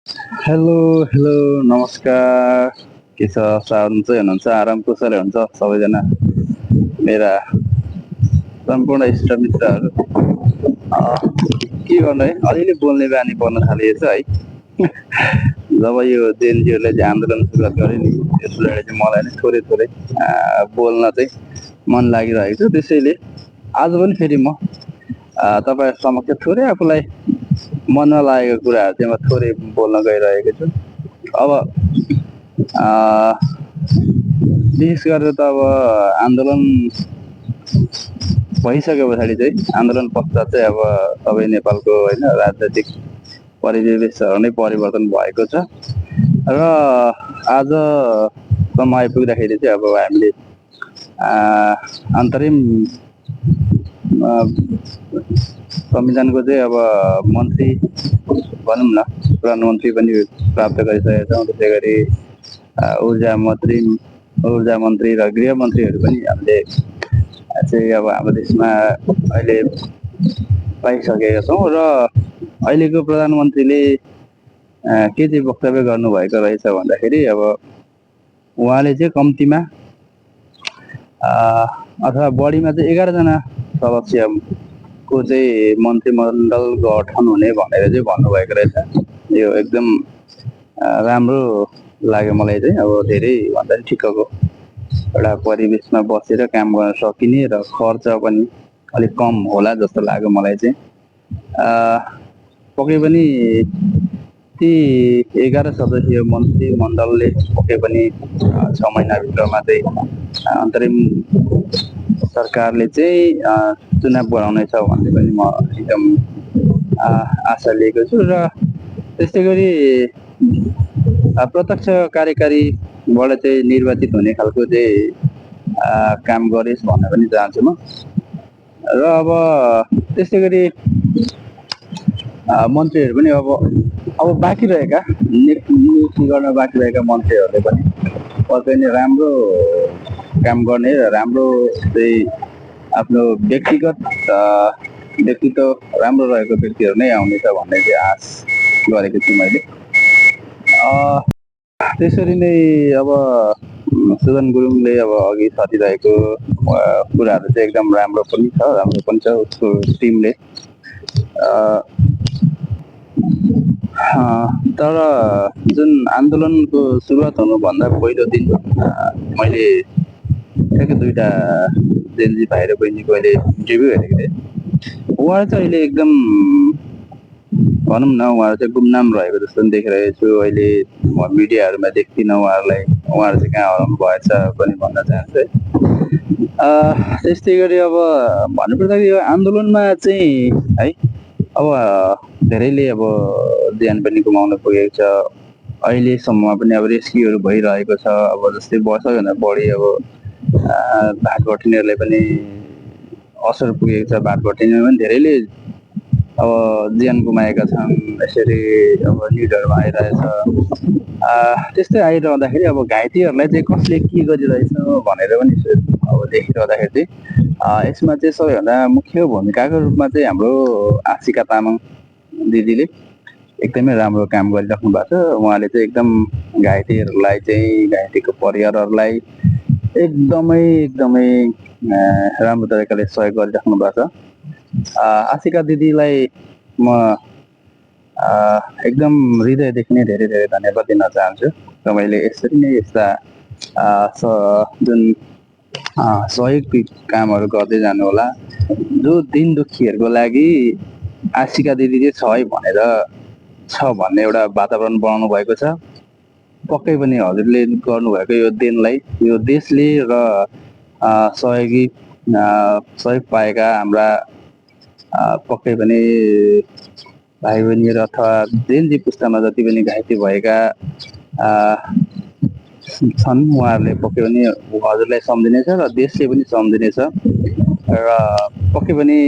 Hello hello नमस्कार। के छ, सन्चै हुनुहुन्छ? आराम कुशलै हुन्छ सबैजना मेरा सम्पूर्ण इष्टमित्रहरू? के गर्नु है, अलिअलि बोल्ने बानी पर्न थालिएछ है। जब यो जेएनजीहरूले चाहिँ आन्दोलन सुरुवात गरे नि, त्यसबाट चाहिँ मलाई नै थोरै थोरै बोल्न चाहिँ मन लागिरहेको छ। त्यसैले आज पनि फेरि म तपाईँहरू समक्ष थोरै आफूलाई मनमा लागेको कुराहरू चाहिँ म थोरै बोल्न गइरहेको छु। अब विशेष गरेर त अब आन्दोलन भइसके पछाडि चाहिँ आन्दोलन पश्चात चाहिँ अब सबै नेपालको होइन राजनैतिक परिवेशहरू नै परिवर्तन भएको छ र आजसम्म आइपुग्दाखेरि चाहिँ अब हामीले अन्तरिम संविधानको चाहिँ अब मन्त्री भनौँ न, प्रधानमन्त्री पनि प्राप्त गरिसकेका छौँ। त्यसै गरी ऊर्जा मन्त्री र गृहमन्त्रीहरू पनि हामीले चाहिँ अब हाम्रो देशमा अहिले पाइसकेका छौँ र अहिलेको प्रधानमन्त्रीले के चाहिँ वक्तव्य गर्नुभएको रहेछ भन्दाखेरि अब उहाँले चाहिँ कम्तीमा अथवा बढीमा चाहिँ 11जना सदस्यको चाहिँ मन्त्रीमण्डल गठन हुने भनेर चाहिँ भन्नुभएको रहेछ। यो एकदम राम्रो लाग्यो मलाई चाहिँ। अब धेरै भन्दा पनि ठिक्कको एउटा परिवेशमा बसेर काम गर्न सकिने र खर्च पनि अलिक कम होला जस्तो लाग्यो मलाई चाहिँ। पक्कै पनि ती 11 सदस्यीय मन्त्रीमण्डलले पक्कै पनि 6 महिनाभित्रमा चाहिँ अन्तरिम सरकारले चाहिँ चुनाव गराउनेछ भन्ने पनि म एकदम आशा लिएको छु र त्यस्तै गरी प्रत्यक्ष कार्यकारीबाट चाहिँ निर्वाचित हुने खालको चाहिँ काम गरेस् भन्न पनि चाहन्छु म। र अब त्यस्तै गरी मन्त्रीहरू पनि अब बाँकी रहेका नियुक्ति गर्न बाँकी रहेका मन्त्रीहरूले पनि पक्कै नै राम्रो काम गर्ने र राम्रो चाहिँ आफ्नो व्यक्तित्व राम्रो रहेको व्यक्तिहरू नै आउनेछ भन्ने चाहिँ आश गरेको छु मैले। त्यसरी नै अब सुदन गुरुङले अब अघि सटिरहेको कुराहरू चाहिँ एकदम राम्रो पनि छ उसको टिमले। तर जुन आन्दोलनको सुरुवात हुनुभन्दा पहिलो दिन मैले ठ्याक्कै 2टा जेएनजी भाइ र बहिनीको अहिले इन्टरभ्यू हेरेको थिएँ। उहाँहरू चाहिँ अहिले एकदम भनौँ न, उहाँहरू चाहिँ गुमनाम रहेको जस्तो पनि देखिरहेको छु। अहिले म मिडियाहरूमा देख्दिनँ उहाँहरूलाई। उहाँहरू चाहिँ कहाँ हराउनु भएछ पनि भन्न चाहन्छु है। त्यस्तै गरी अब भन्नुपर्दाखेरि यो आन्दोलनमा चाहिँ है अब धेरैले अब ज्यान पनि गुमाउनु पुगेको छ। अहिलेसम्ममा पनि अब रेस्क्युहरू भइरहेको छ। अब जस्तै सबैभन्दा बढी अब भाटभटिनीहरूलाई पनि असर पुगेको छ। भाटभटिनीहरू पनि धेरैले अब ज्यान गुमाएका छन्। यसरी अब न्युजहरूमा आइरहेछ। त्यस्तै आइरहँदाखेरि अब घाइतेहरूलाई चाहिँ कसले के गरिरहेछ भनेर पनि अब देखिरहँदाखेरि चाहिँ यसमा चाहिँ सबैभन्दा मुख्य भूमिकाको रूपमा चाहिँ हाम्रो आशिका तामाङ दिदीले एकदमै राम्रो काम गरिराख्नु भएको छ। उहाँले चाहिँ एकदम घाइतेको परिवारहरूलाई एकदमै राम्रो तरिकाले सहयोग गरिराख्नु भएको छ। आशिका दिदीलाई म एकदम हृदयदेखि नै धेरै धेरै धन्यवाद दिन चाहन्छु। तपाईँले यसरी नै यस्ता जुन सहयोग कामहरू गर्दै जानुहोला। जो दिन दुखीहरूको लागि आशिका दिदी चाहिँ छ भन्ने एउटा वातावरण बनाउनु भएको छ। पक्कै पनि हजुरले गर्नुभएको यो देनलाई यो देशले र सहयोग पाएका हाम्रा पक्कै पनि भाइ बहिनीहरू अथवा जेएनजी पुस्तामा जति पनि घाइते भएका छन् उहाँहरूले पक्कै पनि हजुरलाई सम्झिनेछ र देशले पनि सम्झिनेछ। र पक्कै पनि